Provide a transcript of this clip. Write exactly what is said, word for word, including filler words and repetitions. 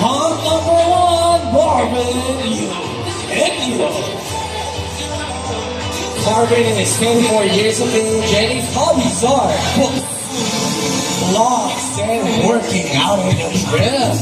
Hot number one, Marvin, you idiot. Marvin is twenty-four years of age and his hobbies are books, blogs, and working out in the gym.